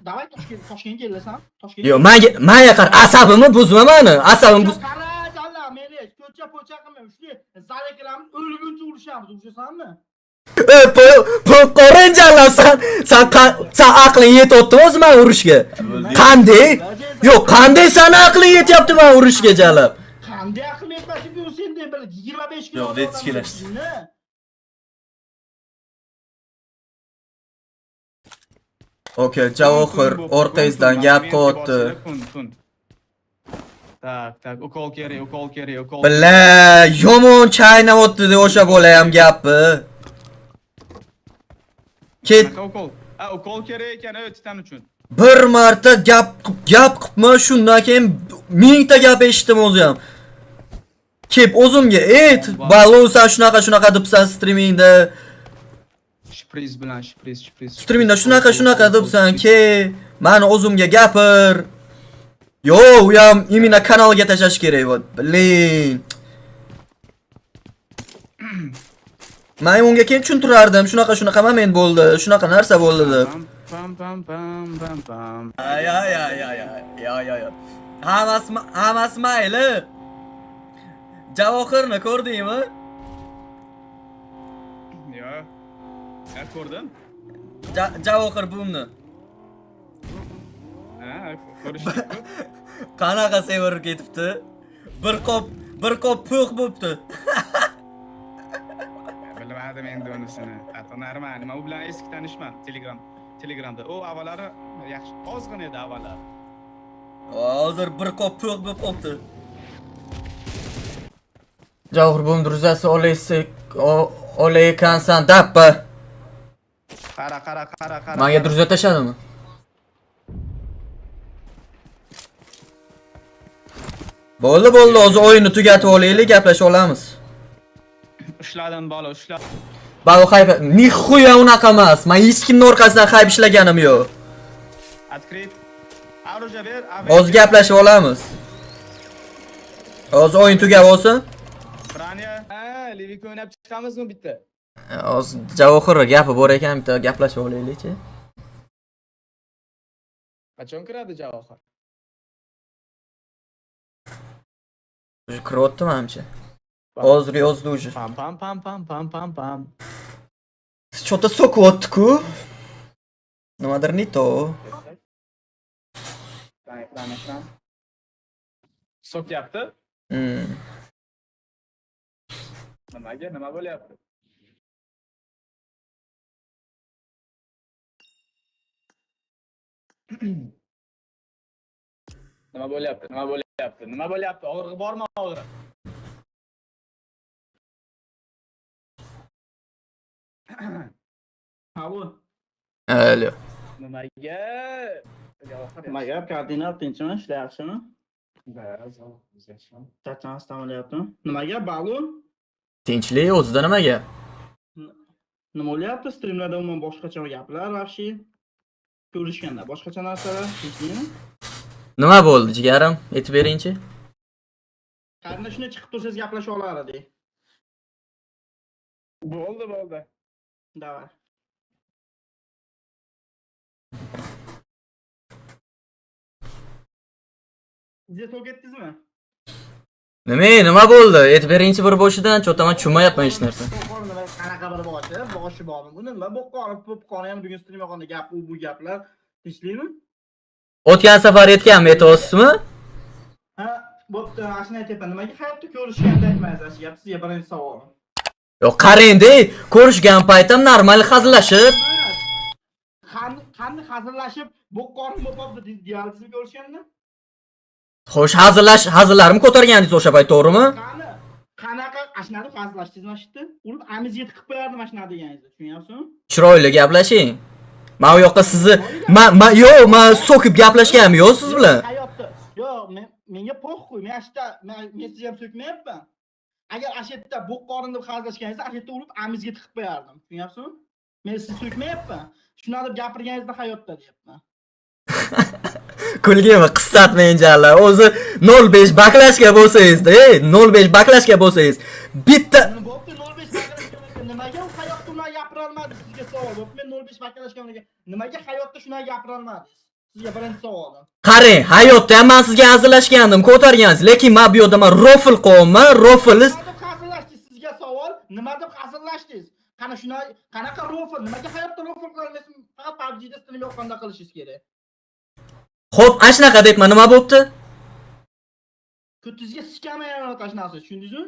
Давай Toshkent, Toshkentga kelasan. Toshkent. Yo'q, menga qara, asabimni buzma mani. Asabim buz. Qara, jalla, meni ko'cha po'cha qilma. Shuni zalga kiramiz, o'lguncha urushamiz, urushasanmi? Ey, qo'rin jalab, san aqling yetyaptimi o'zi men urushga? Qanday? Yo'q, qanday sani aqling yetyapti men urushga jalab? Qanday aqlim yetmasin bu senda bir 25 kilo. Yo'q, yetishkelashdi. Okey, Javohir orqangizdan gap qilyapti. Tund, tund. Так, так, ukol kerak, ukol kerak, ukol. Бля, yomon chaynayapti de o'sha bola ham gapni. Ket Qanaqa ukol? Ha, ukol kerak ekan, ey, titan uchun. bir marta gap qilibman, shundan keyin mingta gap eshitdim o'zi ham. Kep o'zimga ayt, balo san shunaqa shunaqa debsan streamingda. Shpriz bilan, shpriz, shpriz. Streamingda shunaqa shunaqa debsan, ke mani o'zimga gapir. Yo, u ham именно kanalga tashlash kerak вот. Блин. Men unga keyin tushuntirardim, shunaqa shunaqa moment bo'ldi, shunaqa narsa bo'ldi deb. Pam pam pam pam pam. Ay ay ay ay ay ay ay. Hammasi hammasi mayli. Javohirni ko'rdingmi? Yo. Ya ko'rdim. Javohir bumni. Ha, ko'rishdik-ku. Qanaqa sevirib ketibdi? Bir qop po'q bo'pti. Bilmadim endi unisini. Hatto normal. Men u bilan eski tanishman Telegram. Telegramda. U avvallari yaxshi, ozg'in edi avvallari. Hozir bir qop po'q bo'lib qopti. Javohir bum druzasi olaysi olaykansan dappa. Qara, qara, qara, qara. Menga druza tashladimi? Bo'ldi, bo'ldi, hozir o'yinni tugatib olaylik, gaplashib olamiz. Ushladim bola, ushladim. Balo hayp, нихуя unaqa emas. Men hech kimni orqasidan hayp ishlaganim yo'q. Открыть. Оружие ber. Hozir gaplashib olamiz. Hozir o'yin tugab olsin. Branya. Ha, Livik o'ynab chiqamizmi bitta? Hozir Javohir gapi bor ekan, bitta gaplashib olaylikchi. Qachon kiradi Javohir? Уже kiryapti manimcha. Hozir yozdi уже. Pam pam pam pam pam pam pam. Что-то so'kyapti-ku. Nimadir не то. Ekran, ekran, ekran. So'kyapti. Nimaga? Nima bo'lyapti? Nima bo'lyapti? Nima bo'lyapti? Nima bo'lyapti? Og'rig'i bormi og'riq? Ha bu. Alo. Nimaga? Javohir Nima gap, kardinal tinchmi? Ishlar yaxshimi? yaxshi. Yaxshi. Charchamas tamilyaptimi? Nima gap, Balun? Tinchlik o'zida nima gap? Nima bo'lyapti? Streamlarda umuman boshqacha gaplar вообще. Ko'rishganda boshqacha narsalar, tinchlikmi? Nima bo'ldi jigarim? Aytib beringchi. Qarni shuni chiqib tursangiz gaplasha olar edik. Bo'ldi, bo'ldi. Давай. Sizga to'k etdingizmi? Nima, nima bo'ldi? Aytib beringchi bir boshidan, cho'ta men tushunmayapman hech narsa. Nima qanaqa bir boshi? Boshi bormi? Bu nima bo'qqoni, po'pqoni ham bugun stream yoqanda gap, u bu gaplar. Tinchlikmi? O'tgan safar aytganmi, aytyapsizmi? Ha, bo'pti, ana shuni aytyapman. Nimaga hayotda ko'rishganda aytmaysiz shu gap? Sizga birinchi savolim. Yo'q, qarang-da, ko'rishgan paytim normal hazillashib, Qani hazillashib, bo'qqonim bo'lib qolibdi deyapsizmi ko'rishganda? Xo'sh, hazillarimni ko'targandingiz o'sha payt, to'g'rimi? Qani qanaqa ashnadi hazillashdingiz mana shu yerda? Urib amizga tiqib qo'yardim mana shunaqa deganingizni, tushunyapsizmi? Chiroyli gaplashing. Men u yoqda sizni ma yo'q, men so'kib gaplashganim yo'q siz bilan. Hayotda. Yo'q, menga poxuy, men shu yerda men sizni ham so'kmayapman. Agar ana shu yerda bo'qqorin deb hazillashganingizda, ana shu yerda urib amizga tiqib qo'yardim. Tushunyapsizmi? Men sizni so'kmayapman. Shunaqa deb gapirganingizda hayotda deyapman. Kulgimi qissatmang jallar. O'zi 0.5 baklashka bo'lsangiz-da, ey, 0.5 baklashka bo'lsangiz, bitta Nima bo'pti 0.5 bakalashka nimaga u hayotda unaqa gapira olmadi sizga savol bo'pti. Men 0.5 bakalashka Nimaga hayotda shunaqa gapirolmadingiz? Sizga birinchi savolim. Qarang, hayotda ham men sizga hazillashgandim, ko'targansiz, lekin men bu yerda men рофл qo'yapman, рофл. Nima deb hazillashdingiz? Sizga savol, nima deb hazillashdingiz? Qana shuna qanaqa рофл? Nimaga hayotda рофл qilolmaysiz? Faqat PUBG'da stream yoqqanda qilishingiz kerak. Xo'p, ana shunaqa debman, nima bo'pti? Ko'tingizga sikamayman tashnasi, tushundingizmi?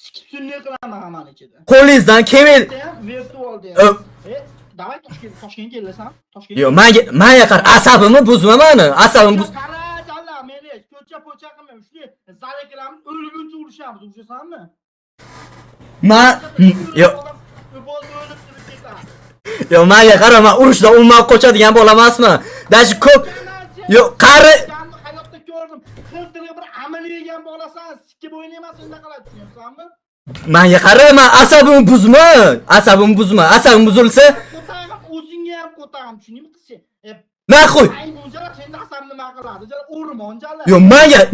Sikib sunniy qilaman hammani ichida. Qo'lingizdan kelmaydi. Ham virtualda ham. E, давай Toshkent, Toshkentga kelasan? Toshkentga. Yo'q, menga qara, asabimni buzma mani. Asabim buz. Qara, jalla, meni ko'cha po'cha qilma. Shuni zalga kiramiz, o'lguncha urishamiz, urushasanmi? Ma yo'q, O'lib turib ketadi. yo'q, menga qara, men urushda umuman qochadigan bola emasman. Даже ko'p. Yo'q, qari. Hayotda ko'rdim. Xiltirga bir amal yegan bolasan, sikib o'ynayman, senda qiladi, tushunyapsanmi? Menga qara, men asabimni buzma. Asabimni buzma. Asabim buzilsa, Qo'tag'im o'zingga ham qo'tag'im, tushundingmi qizchi? E, нахуй. ay, bunchalar senda asab nima qiladi? Jala o'rmon jala. Yo'q,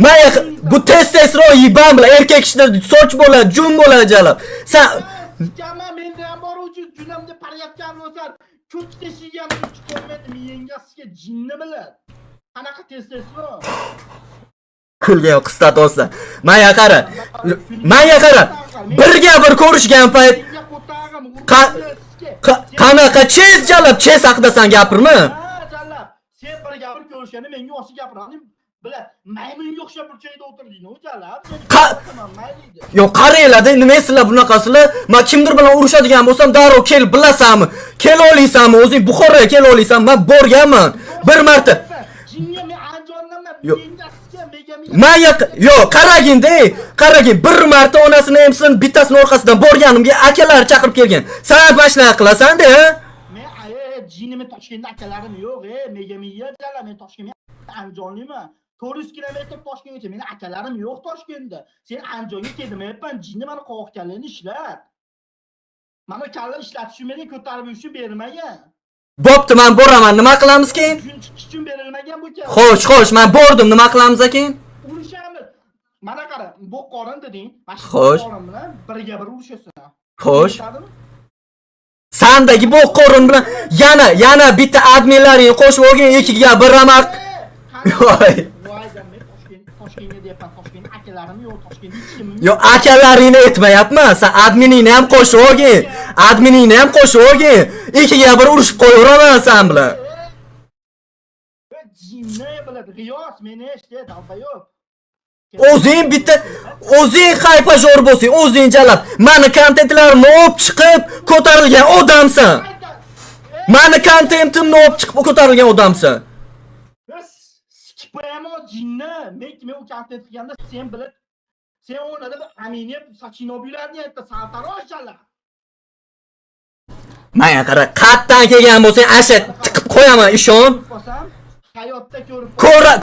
menga bu testosteron yiban bilan erkak kishida soch bo'ladi, jun bo'ladi jalab. Sen Sikama menda ham bor uchun junamda parayotgan bo'lsan, ko'p teshiga ham chiqolmaydi, miyangga sizga jinni biladi. Qanaqa testosteron? Kulgan qistat olsa. Menga qara. Menga qara. Birga bir ko'rishgan payt Menga qo'tag'im, qanaqa chess jalab, chess haqida san gapirma. Ha, jalab. Sen bir gapir ko'rishganda menga o'xshab gapirading. Bila, maymunga o'xshab burchakda o'tirding, u jalab. Mayli. Yo'q, qaranglar-da, nima sizlar bunaqasizlar? Men kimdir bilan urushadigan bo'lsam, darrov kel, bilasanmi? Kela olasanmi? O'zing Buxoroga kela olasanmi? Men borganman. Bir marta. Jinga men Andijondanman, Yo'q. menga sizga mega Men yo'q, qaragin-da, qaragin, bir marta onasini emsin, bittasini orqasidan borganimga akalar chaqirib kelgan. San mana shunaqa qilasan-da, ha? Men jinimi Toshkentda akalarim yo'q, mega miya jalab, men Toshkentga Andijonliman. 400 kilometr Toshkentgacha meni akalarim yo'q Toshkentda. Sen Andijonga kelmayapman, jinni mani qovoq kallani ishlat. Mana kalla ishlatish meni ko'tarib yurishni bermagan. Bo'pti, men boraman. Nima qilamiz keyin? Jun chiqish uchun berilmagan bu kalla. Xo'sh, xo'sh, men bordim. Nima qilamiz keyin? Urushamiz. Mana qara, bu qorin deding. Mana shu Xo'sh. qorin bilan birga bir urushasan. Xo'sh. Yetadimi? Sandagi bu qorin bilan yana bitta adminlaringni qo'shib olgin, ikkiga bir ramaq. Voy. Voy, men Toshkent, Toshkentga deyapman, Toshkentda akalarim yo'q, Toshkentda hech kimim Yo, akalaringni aytmayapman. Sen adminingni ham qo'shib olgin. Adminingni ham qo'shib olgin. Ikkiga bir urushib qo'yaveraman sen bilan. Jinni biladi, G'iyos meni eshit, долбоёб. O'zing bitta o'zing хайпожор bo'lsang, o'zing jalab. Mani kontentlarimni olib chiqib ko'tarilgan odamsan. Mani kontentimni olib chiqib ko'tarilgan odamsan. Sikib qo'yaman jinni. Men u kontent qilganda sen bilib, sen o'rnida bir aminiyat sochini olib yurarding, aytdi, sartarosh jalab. Menga qara, qatdan kelgan bo'lsang, asha tiqib qo'yaman, ishon. Qolsam, hayotda ko'rib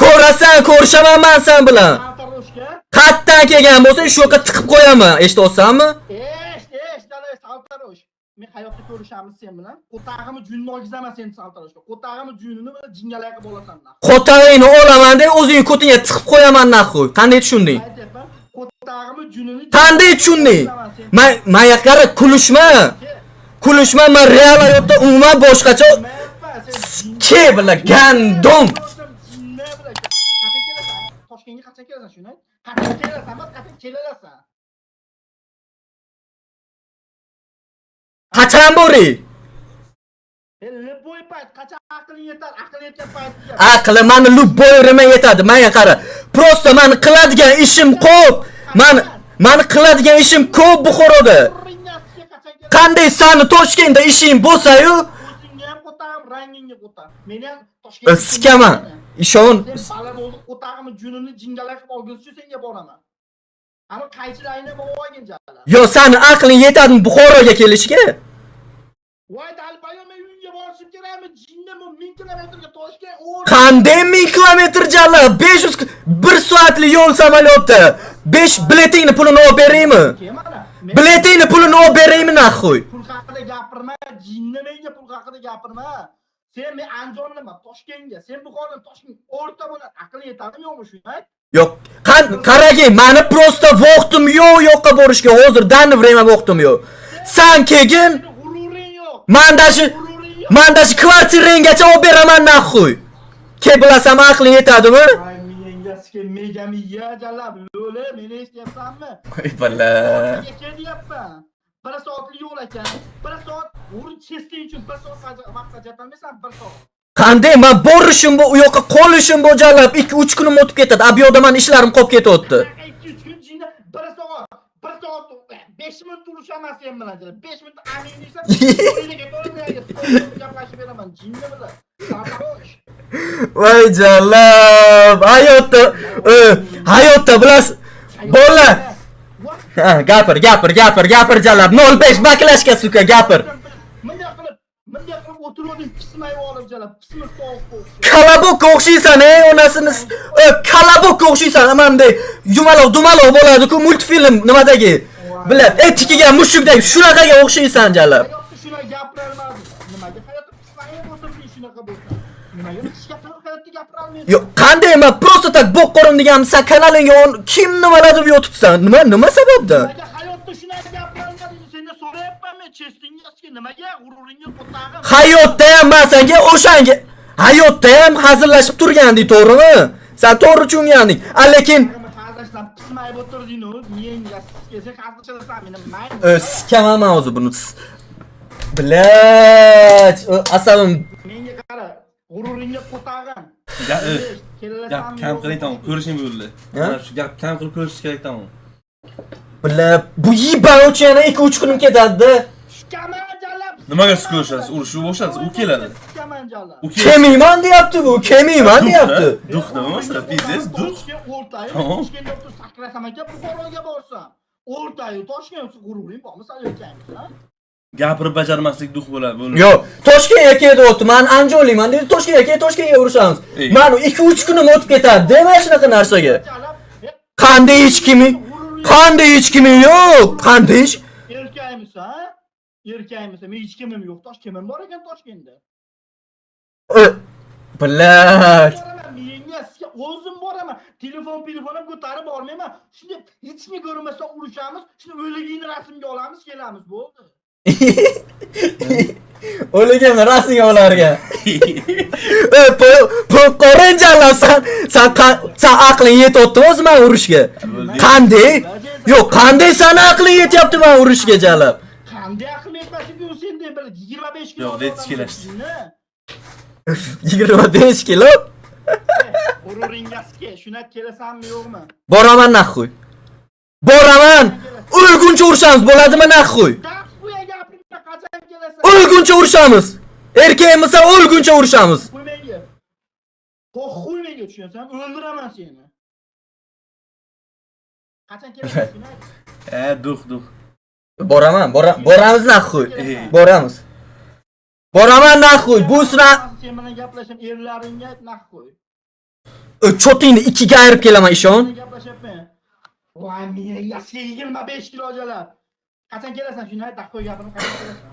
Ko'rasan, ko'rishaman men sen bilan. Sartaroshga Qatdan kelgan bo'lsang, shu yoqqa tiqib qo'yaman. Eshityapsanmi? Eshit, eshit, dalay sartarosh. Men hayotda ko'rishamiz sen bilan. Qo'tag'imni junini olgizaman sen sartaroshga. Qo'tag'imni junini bilan jingalak qilib olasan. Qo'tag'ingni olaman deb o'zing ko'tingga tiqib qo'yaman нахуй. Qanday tushunding? Aytyapman, qo'tag'imni junini Qanday tushunding? Men qara, kulishma. Kulishma, men real hayotda umuman boshqacha Ke bilan гандон. Qachon kelasan? Toshkentga qachon kelasan shuni? Qachon kelasan? Emas, qachon kelalasan? Qachon boring? E, любой payt, qachon aqling yetar, aqling yetgan paytga. Aqli mani любой yerima yetadi. Menga qara. Просто mani qiladigan ishim ko'p. Mani qiladigan ishim ko'p Buxoroda. Ringasiga qachon kelasan? Qanday sani Toshkentda ishing bo'lsa-yu, O'zingga ham qo'tag'im, rangingga qo'tag'im. Meni ham Toshkentga sikaman. Ishon. Sen bala bo'ldi, qo'tag'imni junini jingalak qilib olguncha senga boraman. Ani qaychilaringni ham olgin jala. Yo, sani aqling yetadimi Buxoroga kelishga? Voy долбоёб, men uyimga borishim kerakmi? Jinnimi 1000 kilometrga Toshkent o'r. Qanday 1000 kilometr jalab? 500 1 soatlik yo'l samolyotda. 5 biletingni pulini olib beraymi? Kelmana. Biletingni pulini olib beraymi нахуй? Pul haqida gapirma, jinni menga pul haqida gapirma. Sen men Andijondaman, Toshkentga, sen Buxorodan Toshkent o'rta bo'ladi. Aqling yetadimi yo'qmi shuni ayt? Yo'q, qaragin, mani просто vaqtim yo'q yoqqa borishga. Hozir данный время vaqtim yo'q. San kelgin, Seni g'ururing yo'q. man даже G'ururing Man даже kvartiranggacha olib beraman нахуй. Ke bilasan, aqling yetadimi? Ay, miyangga mega miya jalab, lo'li, meni eshityapsanmi? Voy bala. Kel deyapman. Bir soatlik yo'l ekan. Bir soat o'rin chesting uchun bir soat vaqt ajratolmaysan, bir soat. Qanday man borishim bu, u yoqqa qolishim bu jalab 2-3 kunim o'tib ketadi. A bu yoqda mani ishlarim qolib ketyapti. 2-3 kun ichida bir soat, bir soat 5 minut urushaman sen bilan jalab. 5 minut amin desam, gaplashib beraman, jinni bilan. Sartarosh. Voy jalab, hayotda, hayotda bilasiz, bolalar. Ha, gapir, gapir, gapir, gapir jalab. 0.5 баклажка, сука, gapir. Bunday qilib o'tirib pismay olib jalab, pismiq tovuqqa o'xshaydi. Колобок ka o'xshaysan, ey, onasini колобок ka o'xshaysan, mana bunday yumaloq dumaloq bo'ladi-ku multfilm nimadagi. Bilad, tikigan mushukdagi shunaqaga o'xshaysan jalab. Hayotda shunaqa gapirolmadim. Nimaga hayotda pismayib o'tirding shunaqa bo'lsa? Nimaga hech gapirib hayotda gapirolmaysan? Yo'q, qanday man просто так bo'q qorin degan san kanalingga kim nimalar deb yotibsan? Nima sababdan? Nimaga hayotda shunaqa gapirolmading? Sendan so'rayapman men, chestingga nimaga g'ururingga qo'tag'im? Hayotda ham man senga o'shanga hayotda ham hazillashib turgandik, to'g'rimi? Sen to'g'ri tushunganding. A lekin Hazillashdan pismayib o'tirding-u, menga sen hazillashasan meni mayli. Sikaman man o'zi buni. Блять, asabim Menga qara, g'ururingga qo'tag'im. Gap kam qiling tamom, ko'rishing bo'ldi. Ha? Mana shu gap kam qilib ko'rishish kerak tamom. Бля, bu ебанучий yana 2-3 kunim ketadi. Sikaman jalab. Nimaga siz ko'rishasiz? Urushib boshlansa, u keladi. Sikaman jalab. U keladi. Kemiyman deyapti bu, kemiyman deyapti. Дух da bo'lmasa, пиздец, дух. O'rtayi, Tamom. Toshkentda o'tirib sakrasam aka, Buxoroga borsam. O'rtayi, Toshkent g'ururing bormi, san erkakmisan? Gapirib bajarmaslik дух bo'ladi, bo'ldi. Yo'q, Toshkentga kelyapti. Man Anjolayman dedi, Toshkentga kel, Toshkentga urushamiz. Ey. Man 2-3 kunim o'tib ketadi, demay shunaqa narsaga. Jalab, Qanday hech kimi? Qanday hech kimi yo'q? Qanday hech? Erkakmisan? Erkakmisan? Men hech kimim yo'q. Toshkentim bor ekan Toshkentda. Блять. Boraman, menga sizga o'zim boraman. Telefon ham ko'tarib bormayman. Shunday hech kimga ko'rinmasdan urushamiz. Shuni o'ligingni rasmga olamiz, kelamiz, bo'ldi. O'ligimni rasmga olarga. Ey, qo'rin jalab san aqling yetyaptimi o'zi man urushga? Qanday? Yo'q, qanday sani aqling yetyapti man urushga jalab? Qanday aql yetmasin bu senda bir 25 kilo. Yo'q, yetish kelashdi. 25 kilo? G'ururingga shuni kelasanmi yo'qmi? Boraman нахуй. Boraman. O'lguncha urushamiz, bo'ladimi нахуй? Dahbuya gapirma, qachon kelasan? O'lguncha urushamiz. Erkakmisan, o'lguncha urushamiz. Qo'y menga. Qo'y menga tushunyapsan? O'ldiraman seni. Qachon kelasan shuni ayt. Дух, дух. Boraman, boramiz нахуй. Ey. Boramiz. Boraman нахуй. Bu sira Sen bilan gaplasham, erlaringga ayt нахуй. Cho'tingni ikkiga ayirib kelaman, ishon. Gaplashyapman. Voy, miyasiga 25 kilo jalab. Qachon kelasan shuni ayt, dahboy gapirib qachon kelasan?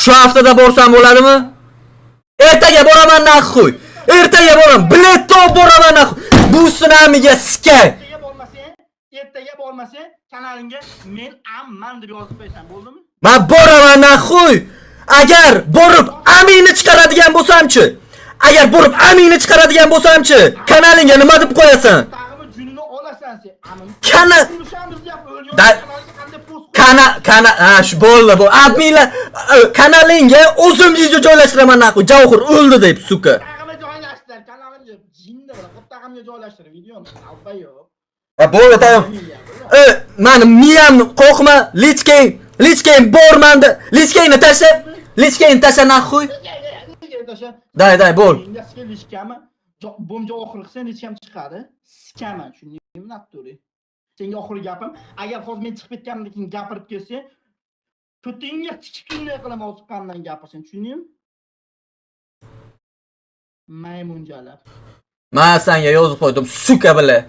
Shu haftada borsam bo'ladimi? Ertaga boraman нахуй. Ertaga boraman. Bilet olib boraman нахуй. Bu tsunamiga sikay. Ertaga bormasang, kanalingga men amman deb yozib qo'yasan, bo'ldimi? Men boraman нахуй. Agar borib amingni chiqaradigan bo'lsamchi? Agar borib amingni chiqaradigan bo'lsamchi, kanalingga nima deb qo'yasan? Tag'ini junini olasan sen. Amin. Urushamiz deyapti, o'lgan kanalga qanday post Kana ha shu bo'ldi bu. Adminlar kanalingga o'zim video joylashtiraman нахуй. Javohir o'ldi deb, сука. Tag'ini joylashtir, kanalimga jinni bilan tag'imga joylashtir videoni. Alba yo'q. Ha bo'ldi, tamom. Mani miyamni qo'rqma, личка ng, личка ng bormanda, личка ngni tasha, личка ngni tasha нахуй. Nega tasha? Дай, дай, bo'l. Menga sizga личка mi? Bo'mcha oxiri qilsang личка m chiqadi. Sikaman, tushundingmi, натуре? Senga oxirgi gapim, agar hozir men chiqib ketganimdan keyin gapirib kelsang, ko'tingga chichib qilaman ochiqqandan gapirsang, tushundingmi? Maymunjalab. Men senga yozib qo'ydim, сука бля.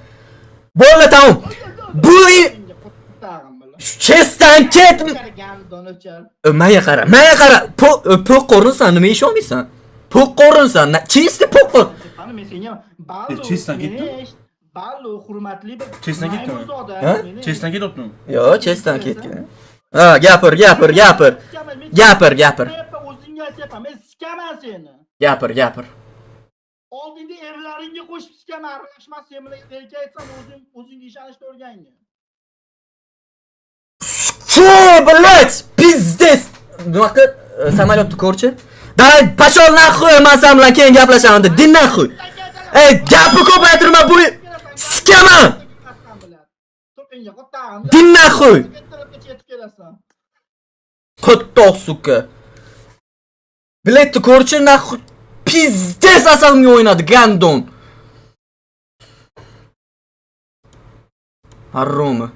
Bo'ldi, tamom. Bu Tag'im bilan. chestdan ket. Gandon o'char. Menga qara, menga qara. Po'q qo'rinsan, nima ishonmaysan? Po'q qo'rinsan, чисто po'q qo'rin. Qani men senga Ballu, Chestdan ketdimi? meni eshit. Ballu hurmatli bir Chestdan ketdimi? maymunzoda, Ha? meni Chestdan ketyaptimi? Yo'q, chestdan ketgan. Ha, gapir, gapir, gapir. Gapir, gapir. Sikolyapman, men sikaman seni. Gapir, gapir. Oldinda erlaringga qo'shib sikaman, aralashma sen bilan erkak aytsam o'zing o'zingga ishonishni o'rgangin. Che, блядь, пиздец. Nima qil? Samolyotni ko'rchi. Давай, пошел нахуй, man sen bilan keyin gaplashaman. Ди нахуй. Ey, gapni ko'paytirma bu sikaman. Ди нахуй. Yetib kelasan. Qo'ttoq сука. Biletni ko'rchi нахуй. Пиздец asabimga o'ynadi, гандон. Harromi.